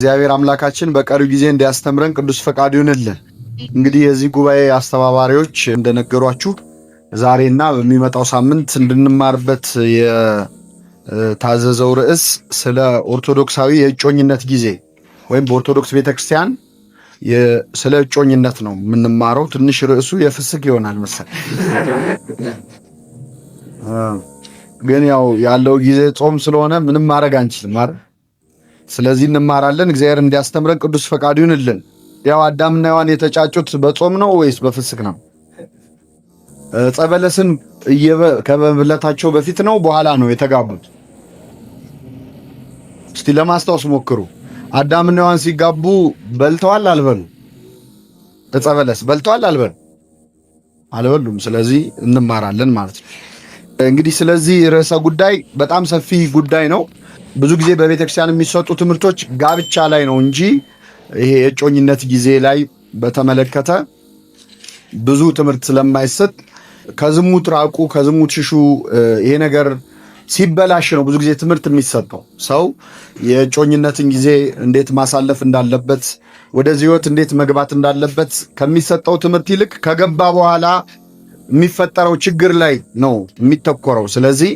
እግዚአብሔር አምላካችን በቀሪው ጊዜ እንዲያስተምረን ቅዱስ ፈቃዱ ይሁንልን። እንግዲህ የዚህ ጉባኤ አስተባባሪዎች እንደነገሯችሁ ዛሬና በሚመጣው ሳምንት እንድንማርበት የታዘዘው ርዕስ ስለ ኦርቶዶክሳዊ የእጮኝነት ጊዜ ወይም በኦርቶዶክስ ቤተክርስቲያን ስለ እጮኝነት ነው የምንማረው። ትንሽ ርዕሱ የፍስክ ይሆናል መሰለኝ፣ ግን ያው ያለው ጊዜ ጾም ስለሆነ ምንም ማድረግ አንችልም አይደል? ስለዚህ እንማራለን። እግዚአብሔር እንዲያስተምረን ቅዱስ ፈቃዱ ይሁንልን። ያው አዳምና ሔዋን የተጫጩት በጾም ነው ወይስ በፍስክ ነው? ዕፀ በለስን ከመብላታቸው በፊት ነው በኋላ ነው የተጋቡት? እስቲ ለማስታወስ ሞክሩ። አዳምና ሔዋን ሲጋቡ በልተዋል አልበሉ? ዕፀ በለስ በልተዋል አልበሉ? አልበሉም። ስለዚህ እንማራለን ማለት ነው። እንግዲህ ስለዚህ ርዕሰ ጉዳይ በጣም ሰፊ ጉዳይ ነው። ብዙ ጊዜ በቤተክርስቲያን የሚሰጡ ትምህርቶች ጋብቻ ላይ ነው እንጂ ይሄ የእጮኝነት ጊዜ ላይ በተመለከተ ብዙ ትምህርት ስለማይሰጥ ከዝሙት ራቁ፣ ከዝሙት ሽሹ፣ ይሄ ነገር ሲበላሽ ነው ብዙ ጊዜ ትምህርት የሚሰጠው። ሰው የእጮኝነትን ጊዜ እንዴት ማሳለፍ እንዳለበት፣ ወደዚህ ህይወት እንዴት መግባት እንዳለበት ከሚሰጠው ትምህርት ይልቅ ከገባ በኋላ የሚፈጠረው ችግር ላይ ነው የሚተኮረው። ስለዚህ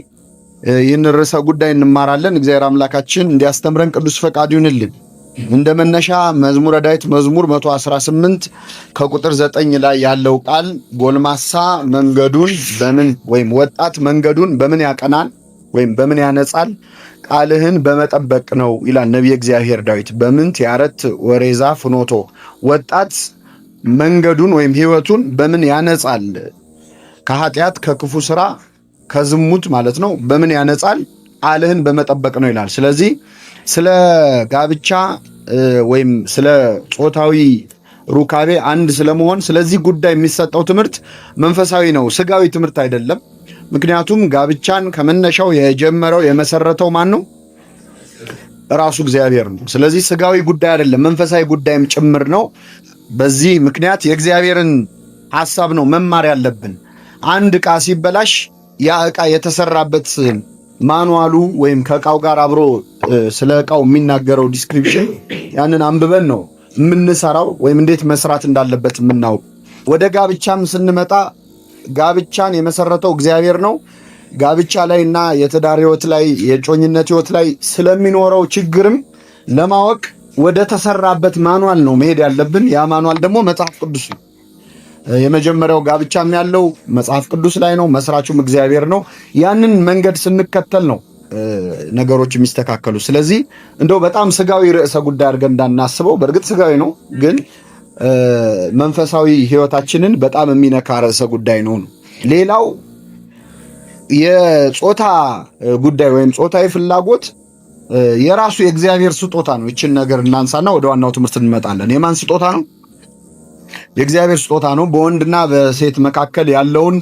ይህን ርዕሰ ጉዳይ እንማራለን። እግዚአብሔር አምላካችን እንዲያስተምረን ቅዱስ ፈቃድ ይሁንልን። እንደ መነሻ መዝሙረ ዳዊት መዝሙር 118 ከቁጥር 9 ላይ ያለው ቃል ጎልማሳ መንገዱን በምን ወይም ወጣት መንገዱን በምን ያቀናል ወይም በምን ያነጻል? ቃልህን በመጠበቅ ነው ይላል ነቢየ እግዚአብሔር ዳዊት። በምንት ያረት ወሬዛ ፍኖቶ፣ ወጣት መንገዱን ወይም ህይወቱን በምን ያነጻል? ከኃጢአት ከክፉ ስራ ከዝሙት ማለት ነው። በምን ያነጻል? ቃልህን በመጠበቅ ነው ይላል። ስለዚህ ስለ ጋብቻ ወይም ስለ ጾታዊ ሩካቤ አንድ ስለመሆን ስለዚህ ጉዳይ የሚሰጠው ትምህርት መንፈሳዊ ነው፣ ስጋዊ ትምህርት አይደለም። ምክንያቱም ጋብቻን ከመነሻው የጀመረው የመሰረተው ማን ነው? ራሱ እግዚአብሔር ነው። ስለዚህ ስጋዊ ጉዳይ አይደለም፣ መንፈሳዊ ጉዳይም ጭምር ነው። በዚህ ምክንያት የእግዚአብሔርን ሐሳብ ነው መማር ያለብን። አንድ ዕቃ ሲበላሽ ያ ዕቃ የተሰራበት manual ኡ ወይም ከእቃው ጋር አብሮ ስለ እቃው የሚናገረው description ያንን አንብበን ነው የምንሰራው ወይም እንዴት መስራት እንዳለበት የምናውቅ። ወደ ጋብቻም ስንመጣ ጋብቻን የመሰረተው እግዚአብሔር ነው። ጋብቻ ላይ እና የትዳር ህይወት ላይ የእጮኝነት ህይወት ላይ ስለሚኖረው ችግርም ለማወቅ ወደ ተሰራበት manual ነው መሄድ ያለብን። ያ manual ደግሞ መጽሐፍ ቅዱስ ነው። የመጀመሪያው ጋብቻም ያለው መጽሐፍ ቅዱስ ላይ ነው። መስራቹም እግዚአብሔር ነው። ያንን መንገድ ስንከተል ነው ነገሮች የሚስተካከሉ። ስለዚህ እንደው በጣም ስጋዊ ርዕሰ ጉዳይ አድርገን እንዳናስበው፣ በእርግጥ ስጋዊ ነው፣ ግን መንፈሳዊ ህይወታችንን በጣም የሚነካ ርዕሰ ጉዳይ ነው። ሌላው የጾታ ጉዳይ ወይም ጾታዊ ፍላጎት የራሱ የእግዚአብሔር ስጦታ ነው። ይችን ነገር እናንሳና ወደ ዋናው ትምህርት እንመጣለን። የማን ስጦታ ነው? የእግዚአብሔር ስጦታ ነው። በወንድና በሴት መካከል ያለውን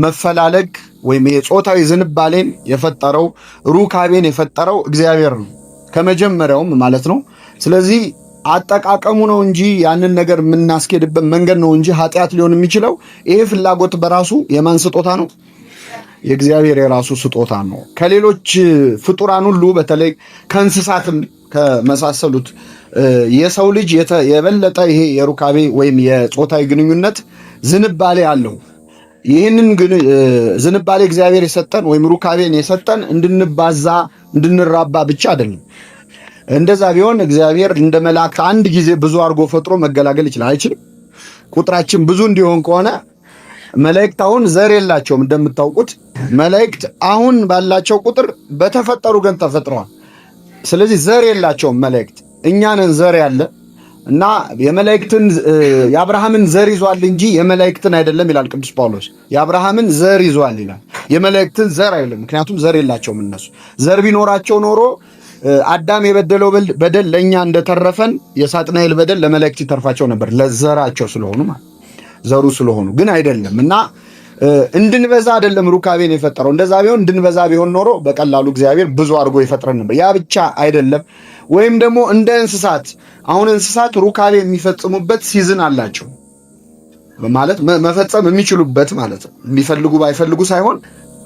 መፈላለግ ወይም የጾታዊ ዝንባሌን የፈጠረው ሩካቤን የፈጠረው እግዚአብሔር ነው ከመጀመሪያውም ማለት ነው። ስለዚህ አጠቃቀሙ ነው እንጂ ያንን ነገር የምናስኬድበት መንገድ ነው እንጂ ኃጢአት ሊሆን የሚችለው ይሄ ፍላጎት በራሱ የማን ስጦታ ነው? የእግዚአብሔር የራሱ ስጦታ ነው። ከሌሎች ፍጡራን ሁሉ በተለይ ከእንስሳትም ከመሳሰሉት የሰው ልጅ የበለጠ ይሄ የሩካቤ ወይም የጾታዊ ግንኙነት ዝንባሌ አለው። ይህንን ዝንባሌ እግዚአብሔር የሰጠን ወይም ሩካቤን የሰጠን እንድንባዛ እንድንራባ ብቻ አይደለም። እንደዛ ቢሆን እግዚአብሔር እንደ መላእክት አንድ ጊዜ ብዙ አድርጎ ፈጥሮ መገላገል ይችላል። አይችልም? ቁጥራችን ብዙ እንዲሆን ከሆነ መላእክት አሁን ዘር የላቸውም። እንደምታውቁት መላእክት አሁን ባላቸው ቁጥር በተፈጠሩ ግን ተፈጥረዋል። ስለዚህ ዘር የላቸውም መላእክት። እኛንን ዘር ያለ እና የመላእክትን የአብርሃምን ዘር ይዟል እንጂ የመላእክትን አይደለም ይላል ቅዱስ ጳውሎስ። የአብርሃምን ዘር ይዟል ይላል፣ የመላእክትን ዘር አይደለም። ምክንያቱም ዘር የላቸውም እነሱ። ዘር ቢኖራቸው ኖሮ አዳም የበደለው በደል ለእኛ እንደተረፈን የሳጥናኤል በደል ለመላእክት ይተርፋቸው ነበር፣ ለዘራቸው ስለሆኑ ማለት ዘሩ ስለሆኑ ግን አይደለም። እና እንድንበዛ አይደለም ሩካቤን የፈጠረው። እንደዛ ቢሆን እንድንበዛ ቢሆን ኖሮ በቀላሉ እግዚአብሔር ብዙ አድርጎ ይፈጥረን ነበር። ያ ብቻ አይደለም። ወይም ደግሞ እንደ እንስሳት አሁን እንስሳት ሩካቤ የሚፈጽሙበት season አላቸው፣ ማለት መፈጸም የሚችሉበት ማለት ነው። የሚፈልጉ ባይፈልጉ ሳይሆን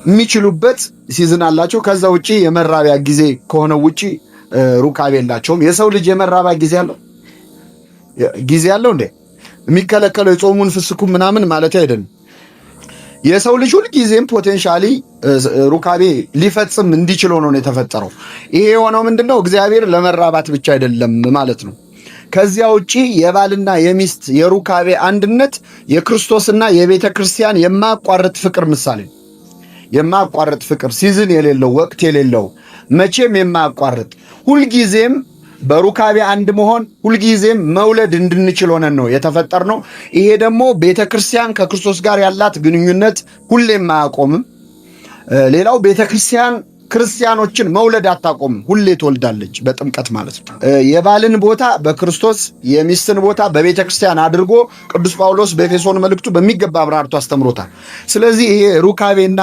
የሚችሉበት season አላቸው። ከዛ ውጪ የመራቢያ ጊዜ ከሆነ ውጪ ሩካቤ የላቸውም። የሰው ልጅ የመራባት ጊዜ አለው ጊዜ አለው እንዴ? የሚከለከለው የጾሙን ፍስኩ ምናምን ማለት አይደለም። የሰው ልጅ ሁልጊዜም potentially ሩካቤ ሊፈጽም እንዲችል ሆኖ ነው የተፈጠረው። ይሄ የሆነው ምንድነው? እግዚአብሔር ለመራባት ብቻ አይደለም ማለት ነው። ከዚያ ውጪ የባልና የሚስት የሩካቤ አንድነት የክርስቶስና የቤተ ክርስቲያን የማያቋርጥ ፍቅር ምሳሌ ነው። የማያቋርጥ ፍቅር፣ season የሌለው፣ ወቅት የሌለው፣ መቼም የማያቋርጥ፣ ሁልጊዜም በሩካቤ አንድ መሆን፣ ሁልጊዜም መውለድ እንድንችል ሆነን ነው የተፈጠርነው። ይሄ ደግሞ ቤተ ክርስቲያን ከክርስቶስ ጋር ያላት ግንኙነት ሁሌም አያቆምም። ሌላው ቤተ ክርስቲያን ክርስቲያኖችን መውለድ አታቆምም፣ ሁሌ ትወልዳለች፣ በጥምቀት ማለት ነው። የባልን ቦታ በክርስቶስ የሚስትን ቦታ በቤተ ክርስቲያን አድርጎ ቅዱስ ጳውሎስ በኤፌሶን መልእክቱ በሚገባ አብራርቶ አስተምሮታል። ስለዚህ ይሄ ሩካቤና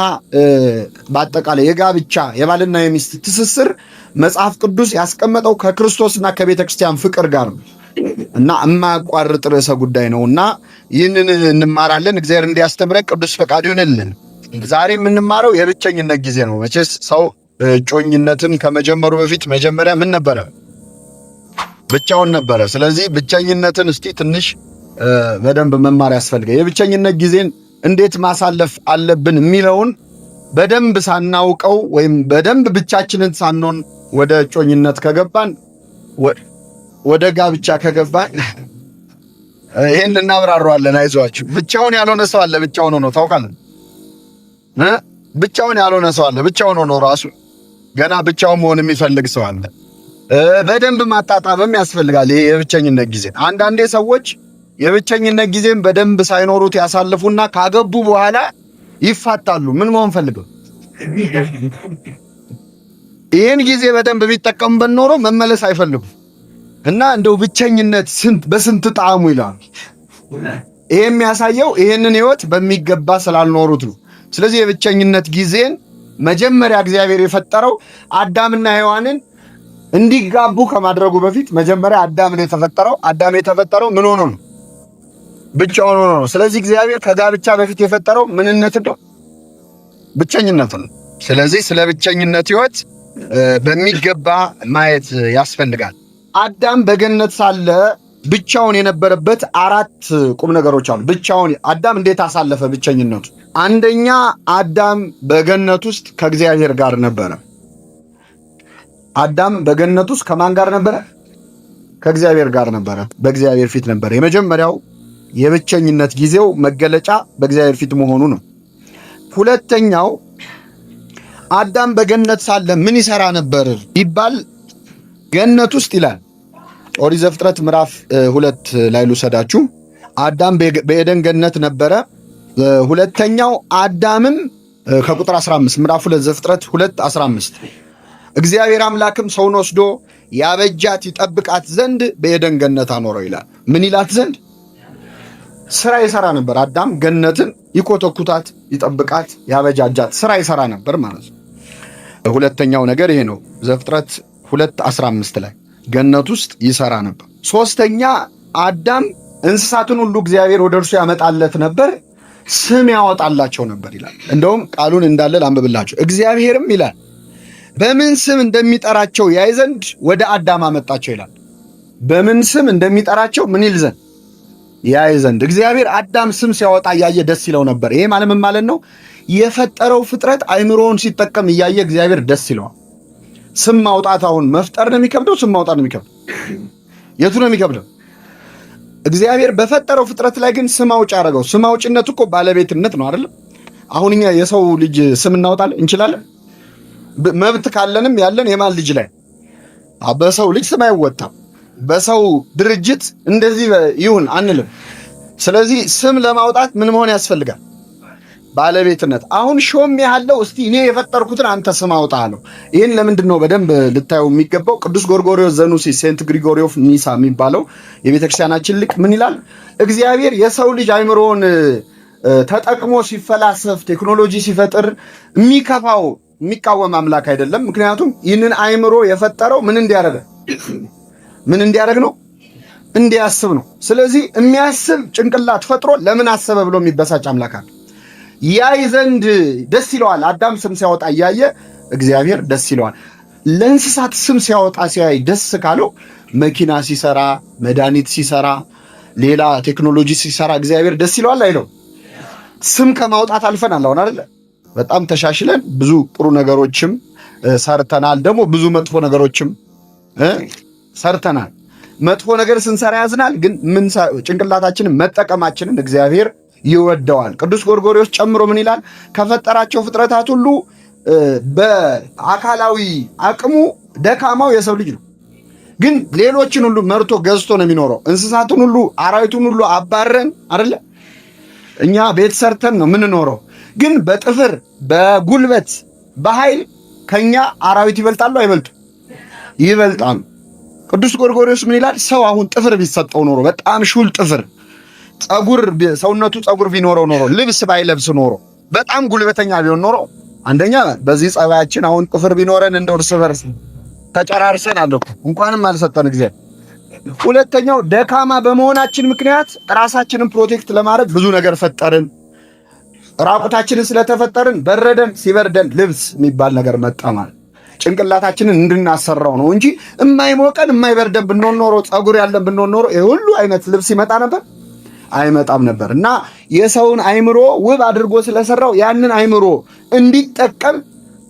በአጠቃላይ የጋብቻ የባልና የሚስት ትስስር መጽሐፍ ቅዱስ ያስቀመጠው ከክርስቶስና ከቤተ ክርስቲያን ፍቅር ጋር ነው እና የማያቋርጥ ርዕሰ ጉዳይ ነው እና ይህንን እንማራለን። እግዚአብሔር እንዲያስተምረን ቅዱስ ፈቃዱ ይሁንልን። ዛሬ የምንማረው የብቸኝነት ጊዜ ነው። መቼስ ሰው እጮኝነትን ከመጀመሩ በፊት መጀመሪያ ምን ነበረ? ብቻውን ነበረ። ስለዚህ ብቸኝነትን እስቲ ትንሽ በደንብ መማር ያስፈልጋል። የብቸኝነት ጊዜን እንዴት ማሳለፍ አለብን የሚለውን በደንብ ሳናውቀው ወይም በደንብ ብቻችንን ሳንሆን ወደ እጮኝነት ከገባን፣ ወደ ጋብቻ ከገባን ይህን እናብራረዋለን። አይዟችሁ። ብቻውን ያልሆነ ሰው አለ። ብቻውን ሆኖ ታውቃለህ። ብቻውን ያልሆነ ሰው አለ። ብቻውን ሆኖ ራሱ ገና ብቻውን መሆን የሚፈልግ ሰው አለ። በደንብ ማጣጣምም ያስፈልጋል። ይሄ የብቸኝነት ጊዜ አንዳንዴ ሰዎች የብቸኝነት ጊዜም በደንብ ሳይኖሩት ያሳልፉና ካገቡ በኋላ ይፋታሉ። ምን መሆን ፈልገው? ይህን ጊዜ በደንብ ቢጠቀሙበት ኖሮ መመለስ አይፈልጉም። እና እንደው ብቸኝነት ስንት በስንት ጣዕሙ ይላሉ። ይሄ የሚያሳየው ይህንን ህይወት በሚገባ ስላልኖሩት ነው። ስለዚህ የብቸኝነት ጊዜን መጀመሪያ እግዚአብሔር የፈጠረው አዳምና ሔዋንን እንዲጋቡ ከማድረጉ በፊት መጀመሪያ አዳምን የተፈጠረው አዳም የተፈጠረው ምን ሆኖ ነው? ብቻውን ሆኖ ነው። ስለዚህ እግዚአብሔር ከጋብቻ በፊት የፈጠረው ምንነት ነው? ብቸኝነትን ነው። ስለዚህ ስለ ብቸኝነት ህይወት በሚገባ ማየት ያስፈልጋል። አዳም በገነት ሳለ ብቻውን የነበረበት አራት ቁም ነገሮች አሉ። ብቻውን አዳም እንዴት አሳለፈ ብቸኝነቱ? አንደኛ አዳም በገነት ውስጥ ከእግዚአብሔር ጋር ነበረ። አዳም በገነት ውስጥ ከማን ጋር ነበረ? ከእግዚአብሔር ጋር ነበረ። በእግዚአብሔር ፊት ነበረ። የመጀመሪያው የብቸኝነት ጊዜው መገለጫ በእግዚአብሔር ፊት መሆኑ ነው። ሁለተኛው አዳም በገነት ሳለ ምን ይሰራ ነበር ይባል ገነት ውስጥ ይላል ኦሪት ዘፍጥረት ምዕራፍ 2 ላይ ልውሰዳችሁ። አዳም በኤደን ገነት ነበረ። ሁለተኛው አዳምም ከቁጥር 15 ምዕራፍ 2 ዘፍጥረት 2 15 እግዚአብሔር አምላክም ሰውን ወስዶ ያበጃት ይጠብቃት ዘንድ በኤደን ገነት አኖረው ይላል። ምን ይላት ዘንድ? ስራ ይሰራ ነበር። አዳም ገነትን ይኮተኩታት፣ ይጠብቃት፣ ያበጃጃት ስራ ይሰራ ነበር ማለት ነው። ሁለተኛው ነገር ይሄ ነው። ዘፍጥረት 2 15 ላይ ገነት ውስጥ ይሰራ ነበር። ሶስተኛ አዳም እንስሳትን ሁሉ እግዚአብሔር ወደ እርሱ ያመጣለት ነበር፣ ስም ያወጣላቸው ነበር ይላል። እንደውም ቃሉን እንዳለ ላንብብላቸው። እግዚአብሔርም ይላል በምን ስም እንደሚጠራቸው ያይ ዘንድ ወደ አዳም አመጣቸው ይላል። በምን ስም እንደሚጠራቸው ምን ይል ዘንድ? ያይ ዘንድ። እግዚአብሔር አዳም ስም ሲያወጣ እያየ ደስ ይለው ነበር። ይሄ ማለት ምን ማለት ነው? የፈጠረው ፍጥረት አይምሮውን ሲጠቀም እያየ እግዚአብሔር ደስ ይለዋል። ስም ማውጣት አሁን መፍጠር ነው የሚከብደው? ስም ማውጣት ነው የሚከብደው? የቱ ነው የሚከብደው? እግዚአብሔር በፈጠረው ፍጥረት ላይ ግን ስም አውጭ አደረገው። ስም አውጭነት እኮ ባለቤትነት ነው አይደለም? አሁን እኛ የሰው ልጅ ስም እናወጣለን እንችላለን? መብት ካለንም ያለን የማን ልጅ ላይ? በሰው ልጅ ስም አይወጣም። በሰው ድርጅት እንደዚህ ይሁን አንልም። ስለዚህ ስም ለማውጣት ምን መሆን ያስፈልጋል? ባለቤትነት። አሁን ሾም ያለው እስቲ እኔ የፈጠርኩትን አንተ ስም አውጣ አለው። ይህን ለምንድን ነው በደንብ ልታዩ የሚገባው? ቅዱስ ጎርጎርዮስ ዘኑሲስ Saint Gregory of Nyssa የሚባለው የቤተክርስቲያናችን ሊቅ ምን ይላል? እግዚአብሔር የሰው ልጅ አይምሮውን ተጠቅሞ ሲፈላሰፍ ቴክኖሎጂ ሲፈጥር የሚከፋው የሚቃወም አምላክ አይደለም። ምክንያቱም ይህንን አይምሮ የፈጠረው ምን እንዲያደርግ ምን እንዲያደርግ ነው? እንዲያስብ ነው። ስለዚህ የሚያስብ ጭንቅላት ፈጥሮ ለምን አሰበ ብሎ የሚበሳጭ አምላክ አለ። ያይ ዘንድ ደስ ይለዋል። አዳም ስም ሲያወጣ እያየ እግዚአብሔር ደስ ይለዋል። ለእንስሳት ስም ሲያወጣ ሲያይ ደስ ካለው መኪና ሲሰራ፣ መድኃኒት ሲሰራ፣ ሌላ ቴክኖሎጂ ሲሰራ እግዚአብሔር ደስ ይለዋል አይለው? ስም ከማውጣት አልፈናል። አሁን አይደለ በጣም ተሻሽለን ብዙ ጥሩ ነገሮችም ሰርተናል። ደግሞ ብዙ መጥፎ ነገሮችም ሰርተናል። መጥፎ ነገር ስንሰራ ያዝናል፣ ግን ምን ጭንቅላታችንን መጠቀማችንን እግዚአብሔር ይወደዋል። ቅዱስ ጎርጎርዮስ ጨምሮ ምን ይላል? ከፈጠራቸው ፍጥረታት ሁሉ በአካላዊ አቅሙ ደካማው የሰው ልጅ ነው። ግን ሌሎችን ሁሉ መርቶ ገዝቶ ነው የሚኖረው። እንስሳቱን ሁሉ አራዊቱን ሁሉ አባረን አይደለ እኛ ቤት ሰርተን ነው የምንኖረው። ግን በጥፍር በጉልበት በኃይል ከኛ አራዊት ይበልጣሉ አይበልጡ? ይበልጣሉ። ቅዱስ ጎርጎርዮስ ምን ይላል? ሰው አሁን ጥፍር ቢሰጠው ኖሮ በጣም ሹል ጥፍር ጸጉር፣ ሰውነቱ ጸጉር ቢኖረው ኖሮ ልብስ ባይለብስ ኖሮ በጣም ጉልበተኛ ቢሆን ኖሮ አንደኛ በዚህ ጸባያችን አሁን ጥፍር ቢኖረን እንደው እርስ በርስ ተጨራርሰን አለ እኮ እንኳንም አልሰጠን እግዚአብሔር። ሁለተኛው ደካማ በመሆናችን ምክንያት ራሳችንን protect ለማድረግ ብዙ ነገር ፈጠርን። ራቁታችንን ስለተፈጠርን በረደን፣ ሲበርደን ልብስ የሚባል ነገር መጣ ማለት ጭንቅላታችንን እንድናሰራው ነው እንጂ የማይሞቀን የማይበርደን ብንሆን ኖሮ ጸጉር ያለን ብንሆን ኖሮ ይሄ ሁሉ አይነት ልብስ ይመጣ ነበር አይመጣም ነበር። እና የሰውን አይምሮ ውብ አድርጎ ስለሰራው ያንን አይምሮ እንዲጠቀም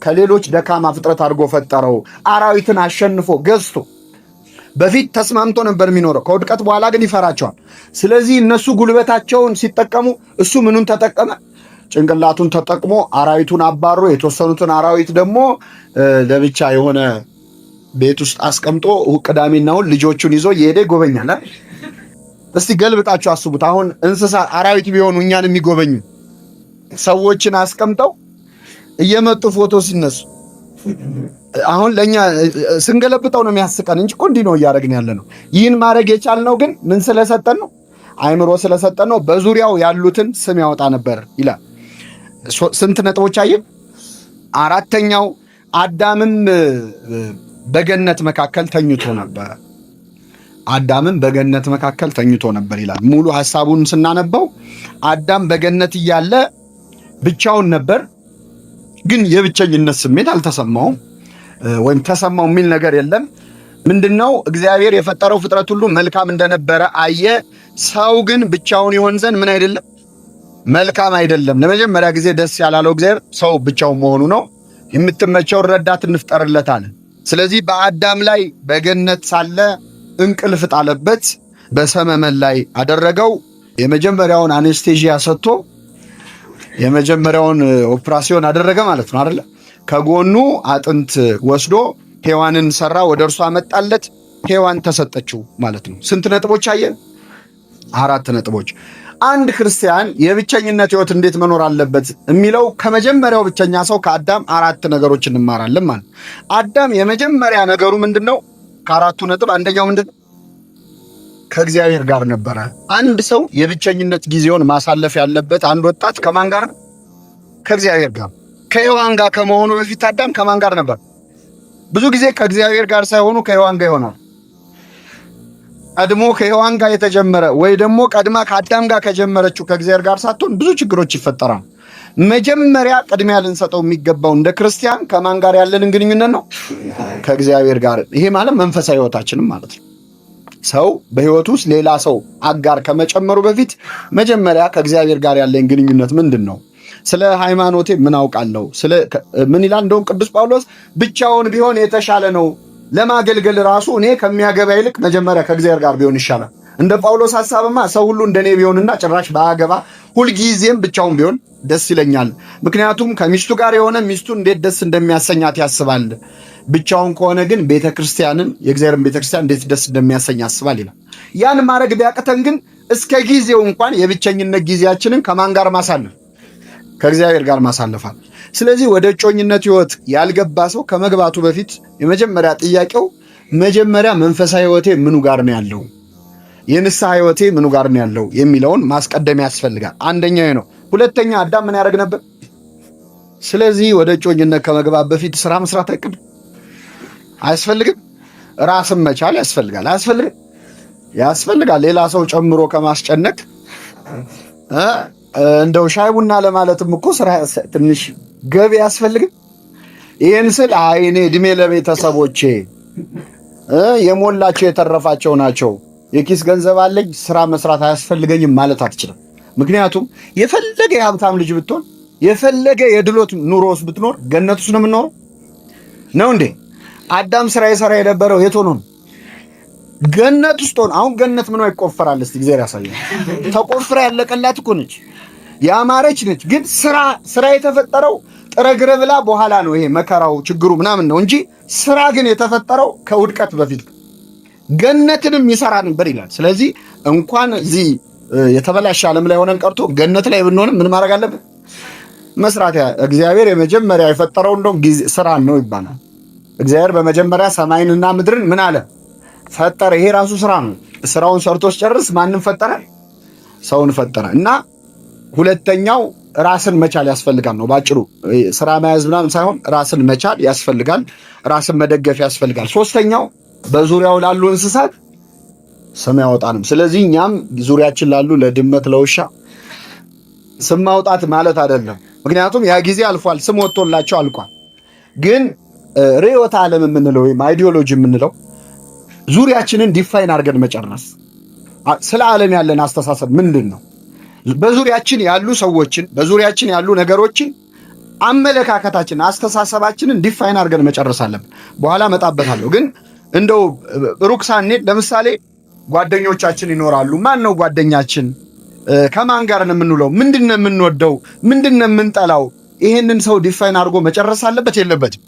ከሌሎች ደካማ ፍጥረት አድርጎ ፈጠረው። አራዊትን አሸንፎ ገዝቶ በፊት ተስማምቶ ነበር የሚኖረው። ከውድቀት በኋላ ግን ይፈራቸዋል። ስለዚህ እነሱ ጉልበታቸውን ሲጠቀሙ እሱ ምኑን ተጠቀመ? ጭንቅላቱን ተጠቅሞ አራዊቱን አባሮ የተወሰኑትን አራዊት ደግሞ ለብቻ የሆነ ቤት ውስጥ አስቀምጦ ቅዳሜና እሑድ ልጆቹን ይዞ እየሄደ ይጎበኛል። እስቲ ገልብጣችሁ አስቡት። አሁን እንስሳ አራዊት ቢሆኑ እኛን የሚጎበኙ ሰዎችን አስቀምጠው እየመጡ ፎቶ ሲነሱ አሁን ለእኛ ስንገለብጠው ነው የሚያስቀን እንጂ እኮ እንዲህ ነው እያደረግን ያለ ነው። ይህን ማድረግ የቻልነው ግን ምን ስለሰጠን ነው? አይምሮ ስለሰጠን ነው። በዙሪያው ያሉትን ስም ያወጣ ነበር ይላል። ስንት ነጥቦች አየን? አራተኛው አዳምም በገነት መካከል ተኝቶ ነበር። አዳምም በገነት መካከል ተኝቶ ነበር ይላል። ሙሉ ሐሳቡን ስናነበው አዳም በገነት እያለ ብቻውን ነበር፣ ግን የብቸኝነት ስሜት አልተሰማውም ወይም ተሰማው የሚል ነገር የለም። ምንድነው? እግዚአብሔር የፈጠረው ፍጥረት ሁሉ መልካም እንደነበረ አየ። ሰው ግን ብቻውን ይሆን ዘንድ ምን አይደለም መልካም አይደለም። ለመጀመሪያ ጊዜ ደስ ያላለው እግዚአብሔር ሰው ብቻውን መሆኑ ነው። የምትመቸውን ረዳት እንፍጠርለት አለ። ስለዚህ በአዳም ላይ በገነት ሳለ እንቅልፍ ጣለበት፣ በሰመመን ላይ አደረገው። የመጀመሪያውን anesthesia ሰጥቶ የመጀመሪያውን ኦፕራሲዮን አደረገ ማለት ነው አይደለ? ከጎኑ አጥንት ወስዶ ሔዋንን ሰራ፣ ወደ እርሷ አመጣለት። ሔዋን ተሰጠችው ማለት ነው። ስንት ነጥቦች አየን? አራት ነጥቦች። አንድ ክርስቲያን የብቸኝነት ሕይወት እንዴት መኖር አለበት የሚለው ከመጀመሪያው ብቸኛ ሰው ከአዳም አራት ነገሮች እንማራለን ማለት። አዳም የመጀመሪያ ነገሩ ምንድን ነው? ከአራቱ ነጥብ አንደኛው ምንድን ነው? ከእግዚአብሔር ጋር ነበረ። አንድ ሰው የብቸኝነት ጊዜውን ማሳለፍ ያለበት አንድ ወጣት ከማን ጋር? ከእግዚአብሔር ጋር። ከሔዋን ጋር ከመሆኑ በፊት አዳም ከማን ጋር ነበር? ብዙ ጊዜ ከእግዚአብሔር ጋር ሳይሆኑ ከሔዋን ጋር ይሆናል። ቀድሞ ከሔዋን ጋር የተጀመረ ወይ ደግሞ ቀድማ ከአዳም ጋር ከጀመረችው ከእግዚአብሔር ጋር ሳትሆን ብዙ ችግሮች ይፈጠራል። መጀመሪያ ቅድሚያ ልንሰጠው የሚገባው እንደ ክርስቲያን ከማን ጋር ያለንን ግንኙነት ነው? ከእግዚአብሔር ጋር። ይሄ ማለት መንፈሳዊ ሕይወታችንም ማለት ነው። ሰው በሕይወቱ ውስጥ ሌላ ሰው አጋር ከመጨመሩ በፊት መጀመሪያ ከእግዚአብሔር ጋር ያለኝ ግንኙነት ምንድን ነው? ስለ ሃይማኖቴ ምን አውቃለሁ? ስለ ምን ይላል? እንደውም ቅዱስ ጳውሎስ ብቻውን ቢሆን የተሻለ ነው፣ ለማገልገል ራሱ እኔ ከሚያገባ ይልቅ መጀመሪያ ከእግዚአብሔር ጋር ቢሆን ይሻላል። እንደ ጳውሎስ ሐሳብማ ሰው ሁሉ እንደኔ ቢሆንና ጭራሽ ባያገባ ሁልጊዜም ብቻውን ቢሆን ደስ ይለኛል። ምክንያቱም ከሚስቱ ጋር የሆነ ሚስቱ እንዴት ደስ እንደሚያሰኛት ያስባል። ብቻውን ከሆነ ግን ቤተክርስቲያንን የእግዚአብሔርን ቤተክርስቲያን እንዴት ደስ እንደሚያሰኝ ያስባል ይላል። ያን ማድረግ ቢያቅተን ግን እስከ ጊዜው እንኳን የብቸኝነት ጊዜያችንን ከማን ጋር ማሳለፍ? ከእግዚአብሔር ጋር ማሳለፋል። ስለዚህ ወደ እጮኝነት ሕይወት ያልገባ ሰው ከመግባቱ በፊት የመጀመሪያ ጥያቄው መጀመሪያ መንፈሳዊ ሕይወቴ ምኑ ጋር ነው ያለው፣ የንስሐ ሕይወቴ ምኑ ጋር ነው ያለው የሚለውን ማስቀደም ያስፈልጋል። አንደኛው ነው። ሁለተኛ አዳም ምን ያደርግ ነበር? ስለዚህ ወደ እጮኝነት ከመግባት በፊት ስራ መስራት አይቅድም አያስፈልግም? ራስን መቻል ያስፈልጋል። አያስፈልግም? ያስፈልጋል። ሌላ ሰው ጨምሮ ከማስጨነቅ እንደው ሻይ ቡና ለማለትም እኮ ስራ ትንሽ ገቢ አያስፈልግም? ይህን ስል አይ እኔ እድሜ ለቤተሰቦቼ የሞላቸው የተረፋቸው ናቸው፣ የኪስ ገንዘብ አለኝ፣ ስራ መስራት አያስፈልገኝም ማለት አትችልም። ምክንያቱም የፈለገ የሀብታም ልጅ ብትሆን፣ የፈለገ የድሎት ኑሮ ውስጥ ብትኖር ገነት ውስጥ ነው የምንኖረው ነው እንዴ? አዳም ስራ የሰራ የነበረው የት ሆኖ ነው? ገነት ውስጥ ሆኖ። አሁን ገነት ምኗ ይቆፈራል? እስቲ እግዚአብሔር ያሳየን። ተቆፍራ ያለቀላት እኮ ነች፣ ያማረች ነች። ግን ስራ የተፈጠረው ጥረግረ ብላ በኋላ ነው። ይሄ መከራው ችግሩ ምናምን ነው እንጂ ስራ ግን የተፈጠረው ከውድቀት በፊት ገነትንም ይሰራ ነበር ይላል። ስለዚህ እንኳን እዚህ የተበላሸ ዓለም ላይ ሆነን ቀርቶ ገነት ላይ ብንሆንም ምን ማድረግ አለብን? መስራት። እግዚአብሔር የመጀመሪያ የፈጠረው እንደውም ጊዜ ስራን ነው ይባላል። እግዚአብሔር በመጀመሪያ ሰማይንና ምድርን ምን አለ? ፈጠረ። ይሄ ራሱ ስራ ነው። ስራውን ሰርቶ ሲጨርስ ማንም ፈጠረ? ሰውን ፈጠረ። እና ሁለተኛው ራስን መቻል ያስፈልጋል ነው ባጭሩ። ስራ መያዝ ምናምን ሳይሆን ራስን መቻል ያስፈልጋል። ራስን መደገፍ ያስፈልጋል። ሶስተኛው በዙሪያው ላሉ እንስሳት ስም ያወጣንም። ስለዚህ እኛም ዙሪያችን ላሉ ለድመት፣ ለውሻ ስም ማውጣት ማለት አይደለም። ምክንያቱም ያ ጊዜ አልፏል፣ ስም ወጥቶላቸው አልቋል። ግን ርዕዮተ ዓለም የምንለው ወይም ideology የምንለው ዙሪያችንን define አድርገን መጨረስ፣ ስለ ዓለም ያለን አስተሳሰብ ምንድን ነው? በዙሪያችን ያሉ ሰዎችን፣ በዙሪያችን ያሉ ነገሮችን አመለካከታችንን፣ አስተሳሰባችንን define አድርገን መጨረስ አለብን። በኋላ እመጣበታለሁ። ግን እንደው ሩቅ ሳንሄድ ለምሳሌ ጓደኞቻችን ይኖራሉ። ማን ነው ጓደኛችን? ከማን ጋር ነው የምንውለው? ምንድን ነው የምንወደው? ምንድን ነው የምንጠላው? ይሄንን ሰው define አድርጎ መጨረስ አለበት የለበትም?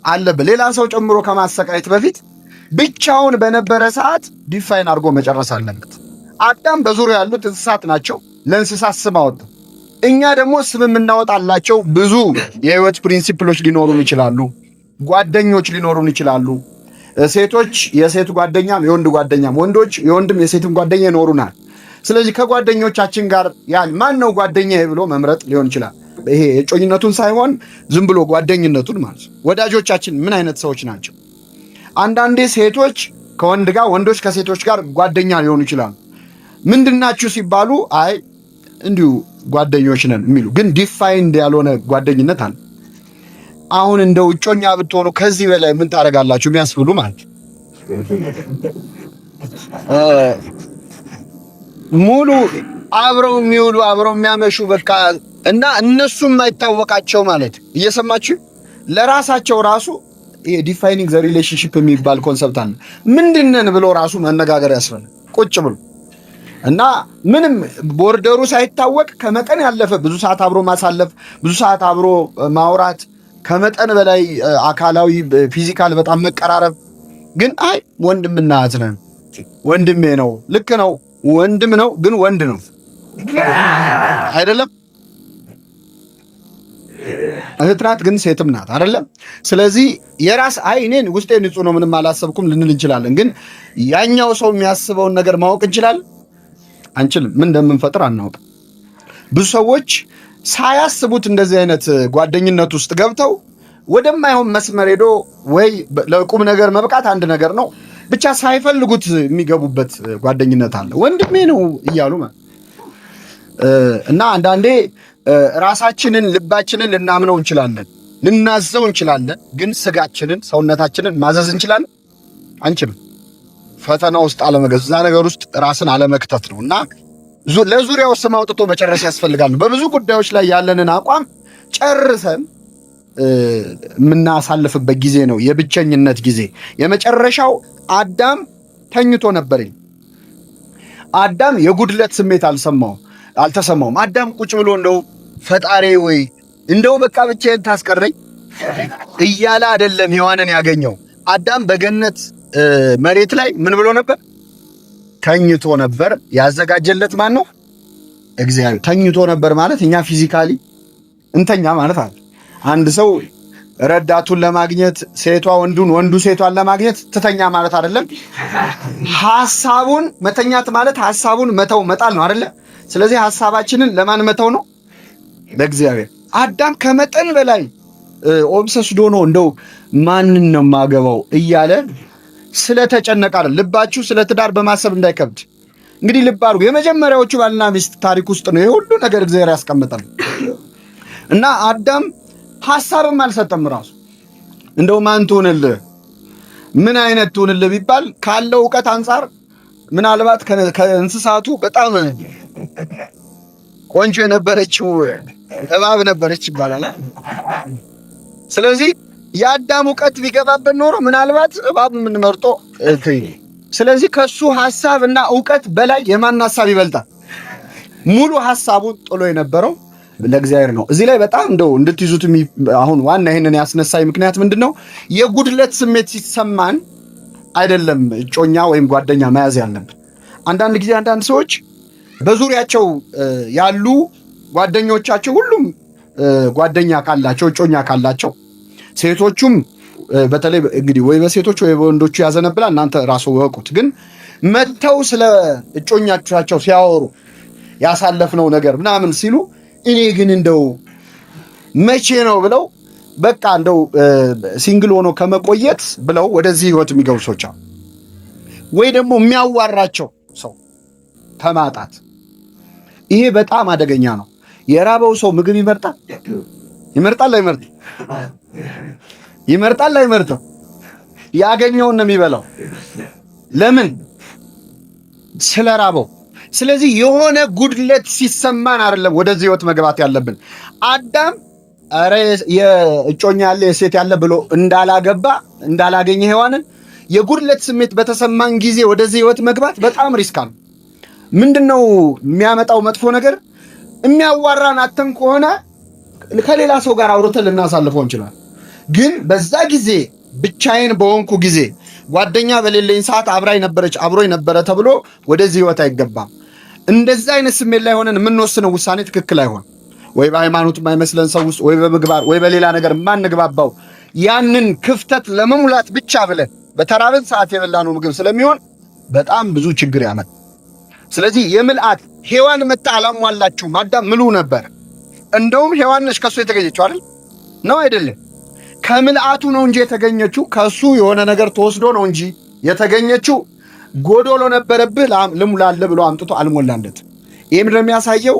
አለበት። ሌላ ሰው ጨምሮ ከማሰቃየት በፊት ብቻውን በነበረ ሰዓት define አድርጎ መጨረስ አለበት። አዳም በዙሪያው ያሉት እንስሳት ናቸው። ለእንስሳት ስም አወጣ። እኛ ደግሞ ስም የምናወጣላቸው ብዙ የህይወት principle ኦች ሊኖሩን ይችላሉ። ጓደኞች ሊኖሩን ይችላሉ። ሴቶች የሴት ጓደኛም የወንድ ጓደኛም፣ ወንዶች የወንድም የሴትም ጓደኛ ይኖሩናል። ስለዚህ ከጓደኞቻችን ጋር ያን ማን ነው ጓደኛዬ ብሎ መምረጥ ሊሆን ይችላል። ይሄ የጮኝነቱን ሳይሆን ዝም ብሎ ጓደኝነቱን ማለት ነው። ወዳጆቻችን ምን አይነት ሰዎች ናቸው? አንዳንዴ ሴቶች ከወንድ ጋር፣ ወንዶች ከሴቶች ጋር ጓደኛ ሊሆኑ ይችላሉ። ምንድናችሁ ሲባሉ አይ እንዲሁ ጓደኞች ነን የሚሉ ግን defined ያልሆነ ጓደኝነት አለ። አሁን እንደ እጮኛ ብትሆኑ ከዚህ በላይ ምን ታደርጋላችሁ የሚያስብሉ ማለት ሙሉ አብረው የሚውሉ፣ አብረው የሚያመሹ በቃ እና እነሱም የማይታወቃቸው ማለት እየሰማችሁ ለራሳቸው ራሱ ይሄ defining the relationship የሚባል concept አለ። ምንድነን ብሎ ራሱ መነጋገር ያስፈልጋል ቁጭ ብሎ እና ምንም border ኡ ሳይታወቅ ከመጠን ያለፈ ብዙ ሰዓት አብሮ ማሳለፍ፣ ብዙ ሰዓት አብሮ ማውራት፣ ከመጠን በላይ አካላዊ physical በጣም መቀራረብ ግን አይ ወንድምና እህት ነን፣ ወንድሜ ነው፣ ልክ ነው፣ ወንድም ነው፣ ግን ወንድ ነው አይደለም። እህት ናት ግን ሴትም ናት አይደለም። ስለዚህ የራስ አይ እኔን ውስጤ ንጹህ ነው ምንም አላሰብኩም ልንል እንችላለን። ግን ያኛው ሰው የሚያስበውን ነገር ማወቅ እንችላለን አንችልም። ምን እንደምንፈጥር አናውቅም። ብዙ ሰዎች ሳያስቡት እንደዚህ አይነት ጓደኝነት ውስጥ ገብተው ወደማይሆን መስመር ሄዶ ወይ ለቁም ነገር መብቃት አንድ ነገር ነው፣ ብቻ ሳይፈልጉት የሚገቡበት ጓደኝነት አለ። ወንድሜ ነው እያሉ እና አንዳንዴ ራሳችንን ልባችንን ልናምነው እንችላለን፣ ልናዘው እንችላለን። ግን ስጋችንን ሰውነታችንን ማዘዝ እንችላለን አንችልም። ፈተና ውስጥ አለመገዝ፣ እዛ ነገር ውስጥ ራስን አለመክተት ነው እና ለዙሪያው ስም አውጥቶ መጨረስ ያስፈልጋል። በብዙ ጉዳዮች ላይ ያለንን አቋም ጨርሰን የምናሳልፍበት ጊዜ ነው የብቸኝነት ጊዜ። የመጨረሻው አዳም ተኝቶ ነበር። አዳም የጉድለት ስሜት አልተሰማውም። አዳም ቁጭ ብሎ እንደው ፈጣሪ ወይ እንደው በቃ ብቻዬን ታስቀረኝ እያለ አይደለም ሔዋንን ያገኘው። አዳም በገነት መሬት ላይ ምን ብሎ ነበር? ተኝቶ ነበር። ያዘጋጀለት ማን ነው? እግዚአብሔር። ተኝቶ ነበር ማለት እኛ physically እንተኛ ማለት አለ። አንድ ሰው ረዳቱን ለማግኘት ሴቷ ወንዱን፣ ወንዱ ሴቷን ለማግኘት ትተኛ ማለት አይደለም። ሐሳቡን መተኛት ማለት ሐሳቡን መተው መጣል ነው አይደለ? ስለዚህ ሐሳባችንን ለማን መተው ነው? ለእግዚአብሔር። አዳም ከመጠን በላይ obsessed ሆኖ እንደው ማንን ነው የማገባው እያለ ስለተጨነቀ አይደል። ልባችሁ ስለ ትዳር በማሰብ እንዳይከብድ። እንግዲህ ልብ አድርጉ። የመጀመሪያዎቹ ባልና ሚስት ታሪክ ውስጥ ነው ይሄ ሁሉ ነገር እግዚአብሔር ያስቀምጣል። እና አዳም ሐሳብም አልሰጠም ራሱ። እንደው ማን ትሁንልህ፣ ምን አይነት ትሁንልህ ቢባል ካለው እውቀት አንጻር ምናልባት ከእንስሳቱ በጣም ቆንጆ የነበረችው እባብ ነበረች ይባላል። ስለዚህ የአዳም እውቀት ቢገባበት ኖሮ ምናልባት እባብ የምንመርጦ። ስለዚህ ከሱ ሐሳብ እና እውቀት በላይ የማን ሐሳብ ይበልጣል? ሙሉ ሐሳቡን ጥሎ የነበረው ለእግዚአብሔር ነው። እዚህ ላይ በጣም እንደው እንድትይዙት አሁን ዋና ይህንን ያስነሳኝ ምክንያት ምንድን ነው? የጉድለት ስሜት ሲሰማን አይደለም እጮኛ ወይም ጓደኛ መያዝ ያለብን። አንዳንድ ጊዜ አንዳንድ ሰዎች በዙሪያቸው ያሉ ጓደኞቻቸው ሁሉም ጓደኛ ካላቸው፣ እጮኛ ካላቸው፣ ሴቶቹም በተለይ እንግዲህ ወይ በሴቶች ወይ በወንዶቹ ያዘነብላል። እናንተ ራሱ ወቁት። ግን መጥተው ስለ እጮኛቸው ሲያወሩ ያሳለፍነው ነገር ምናምን ሲሉ እኔ ግን እንደው መቼ ነው ብለው በቃ እንደው single ሆኖ ከመቆየት ብለው ወደዚህ ህይወት የሚገቡ ሰዎች አሉ። ወይ ደግሞ የሚያዋራቸው ሰው ከማጣት። ይሄ በጣም አደገኛ ነው። የራበው ሰው ምግብ ይመርጣል? ይመርጣል አይመርጥም? ይመርጣል አይመርጥም? ያገኘውን ነው የሚበላው። ለምን? ስለራበው። ስለዚህ የሆነ ጉድለት ሲሰማን አይደለም ወደዚህ ህይወት መግባት ያለብን። አዳም ኧረ የእጮኛ ያለ የሴት ያለ ብሎ እንዳላገባ፣ እንዳላገኘ ሔዋንን፣ የጉድለት ስሜት በተሰማን ጊዜ ወደዚህ ህይወት መግባት በጣም risk ነው። ምንድነው የሚያመጣው መጥፎ ነገር? የሚያዋራን አተን ከሆነ ከሌላ ሰው ጋር አውርተን ልናሳልፈው እንችላለን። ግን በዛ ጊዜ ብቻዬን በሆንኩ ጊዜ፣ ጓደኛ በሌለኝ ሰዓት አብራኝ ነበረች፣ አብሮኝ ነበረ ተብሎ ወደዚህ ህይወት አይገባም። እንደዛ አይነት ስሜት ላይ ሆነን የምንወስነው ውሳኔ ትክክል አይሆን። ወይ በሃይማኖት የማይመስለን ሰው ውስጥ፣ ወይ በምግባር፣ ወይ በሌላ ነገር የማንግባባው፣ ያንን ክፍተት ለመሙላት ብቻ ብለን በተራብን ሰዓት የበላነው ምግብ ስለሚሆን በጣም ብዙ ችግር ያመጣል። ስለዚህ የምልአት ሔዋን መታ አላሟላችሁም። አዳም ምሉ ነበር። እንደውም ሔዋን ነች ከሱ የተገኘችው አይደል? ነው አይደለም? ከምልአቱ ነው እንጂ የተገኘችው፣ ከሱ የሆነ ነገር ተወስዶ ነው እንጂ የተገኘችው። ጎዶሎ ነበረብህ ልሙላልህ ብሎ አምጥቶ አልሞላለት። ይህ ምንድን ነው የሚያሳየው?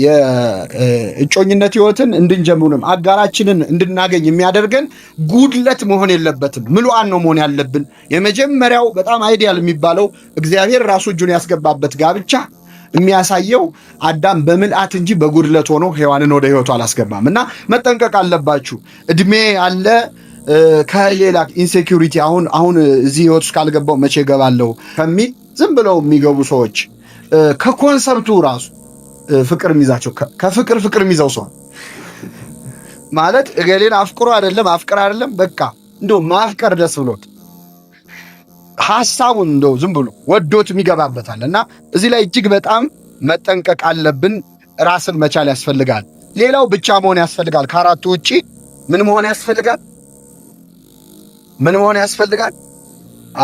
የእጮኝነት ህይወትን እንድንጀምርም አጋራችንን እንድናገኝ የሚያደርገን ጉድለት መሆን የለበትም። ምሉዓን ነው መሆን ያለብን። የመጀመሪያው በጣም ideal የሚባለው እግዚአብሔር ራሱ እጁን ያስገባበት ጋብቻ የሚያሳየው አዳም በምልአት እንጂ በጉድለት ሆኖ ሔዋንን ወደ ህይወቱ አላስገባም። እና መጠንቀቅ አለባችሁ። እድሜ አለ፣ ከሌላ insecurity አሁን አሁን እዚህ ህይወት ውስጥ ካልገባው መቼ እገባለሁ ከሚል ዝም ብለው የሚገቡ ሰዎች፣ ከ concept ኡ ራሱ ፍቅር የሚይዛቸው፣ ከፍቅር ፍቅር የሚይዘው ሰው ማለት እገሌን አፍቅሮ አይደለም፣ አፍቅር አይደለም፣ በቃ እንደው ማፍቀር ደስ ብሎት ሀሳቡን እንደው ዝም ብሎ ወዶት የሚገባበታል። እና እዚህ ላይ እጅግ በጣም መጠንቀቅ አለብን። ራስን መቻል ያስፈልጋል። ሌላው ብቻ መሆን ያስፈልጋል። ከአራቱ ውጪ ምን መሆን ያስፈልጋል? ምን መሆን ያስፈልጋል?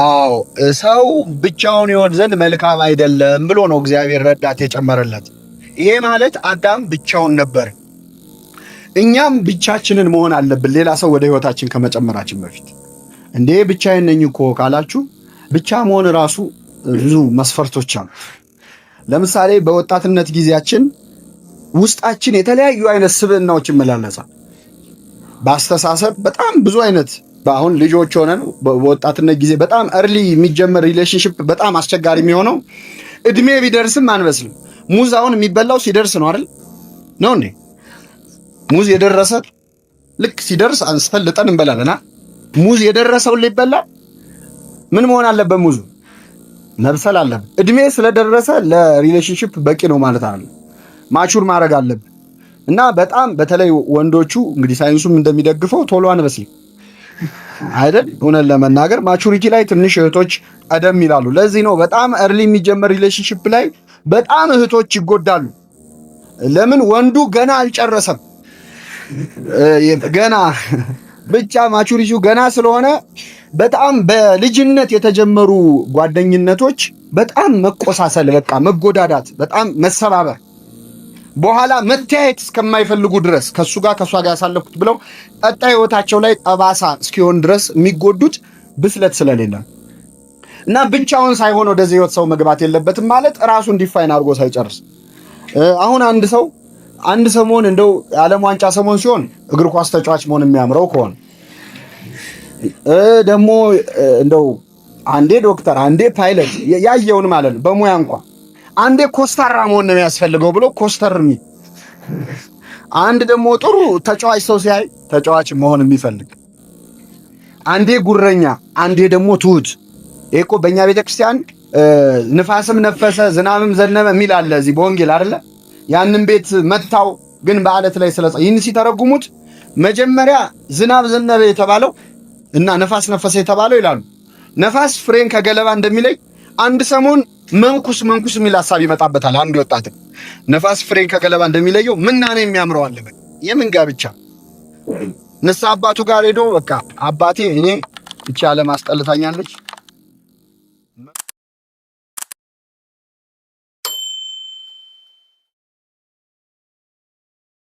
አዎ፣ ሰው ብቻውን ይሆን ዘንድ መልካም አይደለም ብሎ ነው እግዚአብሔር ረዳት የጨመረለት። ይሄ ማለት አዳም ብቻውን ነበር። እኛም ብቻችንን መሆን አለብን፣ ሌላ ሰው ወደ ህይወታችን ከመጨመራችን በፊት። እንዴ ብቻዬን ነኝ እኮ ካላችሁ ብቻ መሆን ራሱ ብዙ መስፈርቶች አሉ። ለምሳሌ በወጣትነት ጊዜያችን ውስጣችን የተለያዩ አይነት ስብዕናዎች ይመላለሳል። በአስተሳሰብ በጣም ብዙ አይነት። በአሁን ልጆች ሆነን በወጣትነት ጊዜ በጣም early የሚጀመር relationship በጣም አስቸጋሪ የሚሆነው እድሜ ቢደርስም አንበስልም። ሙዝ አሁን የሚበላው ሲደርስ ነው አይደል? ነው እንዴ? ሙዝ የደረሰ ልክ ሲደርስ አንስተን ልጠን እንበላለን። ሙዝ የደረሰውን ሊበላ ምን መሆን አለበት? ሙዙ መብሰል አለበት። እድሜ ስለደረሰ ለ relationship በቂ ነው ማለት አይደለም። Mature ማድረግ አለብን። እና በጣም በተለይ ወንዶቹ እንግዲህ ሳይንሱም እንደሚደግፈው ቶሎ አንበስልም አይደል? እውነት ለመናገር maturity ላይ ትንሽ እህቶች ቀደም ይላሉ። ለዚህ ነው በጣም early የሚጀመር relationship ላይ በጣም እህቶች ይጎዳሉ። ለምን? ወንዱ ገና አልጨረሰም። ገና ብቻ maturity ው ገና ስለሆነ በጣም በልጅነት የተጀመሩ ጓደኝነቶች በጣም መቆሳሰል፣ በቃ መጎዳዳት፣ በጣም መሰባበር፣ በኋላ መተያየት እስከማይፈልጉ ድረስ ከሱ ጋር ከሷ ጋር ያሳለፍኩት ብለው ቀጣይ ህይወታቸው ላይ ጠባሳ እስኪሆን ድረስ የሚጎዱት ብስለት ስለሌለ። እና ብቻውን ሳይሆን ወደዚህ ህይወት ሰው መግባት የለበትም ማለት ራሱን define አድርጎ ሳይጨርስ። አሁን አንድ ሰው አንድ ሰሞን እንደው የዓለም ዋንጫ ሰሞን ሲሆን እግር ኳስ ተጫዋች መሆን የሚያምረው ከሆነ ደግሞ እንደው አንዴ ዶክተር አንዴ ፓይለት ያየውን ማለት ነው። በሙያ እንኳ አንዴ ኮስታራ መሆን ነው የሚያስፈልገው ብሎ ኮስተር የሚል፣ አንድ ደግሞ ጥሩ ተጫዋች ሰው ሲያይ ተጫዋች መሆን የሚፈልግ፣ አንዴ ጉረኛ፣ አንዴ ደግሞ ትሁት። ይሄ እኮ በእኛ ቤተክርስቲያን ንፋስም ነፈሰ ዝናብም ዘነበ የሚል አለ እዚህ በወንጌል አይደለ? ያንን ቤት መታው ግን በአለት ላይ ስለጸ ይህን ሲተረጉሙት መጀመሪያ ዝናብ ዘነበ የተባለው እና ነፋስ ነፈሰ የተባለው ይላሉ። ነፋስ ፍሬን ከገለባ እንደሚለይ አንድ ሰሞን መንኩስ መንኩስ የሚል ሀሳብ ይመጣበታል። አንድ ወጣት ነፋስ ፍሬን ከገለባ እንደሚለየው ምናኔ የሚያምረው አለ። የምን ጋብቻ ንስሐ አባቱ ጋር ሄዶ በቃ አባቴ እኔ እቺ ዓለም አስጠልታኛለች፣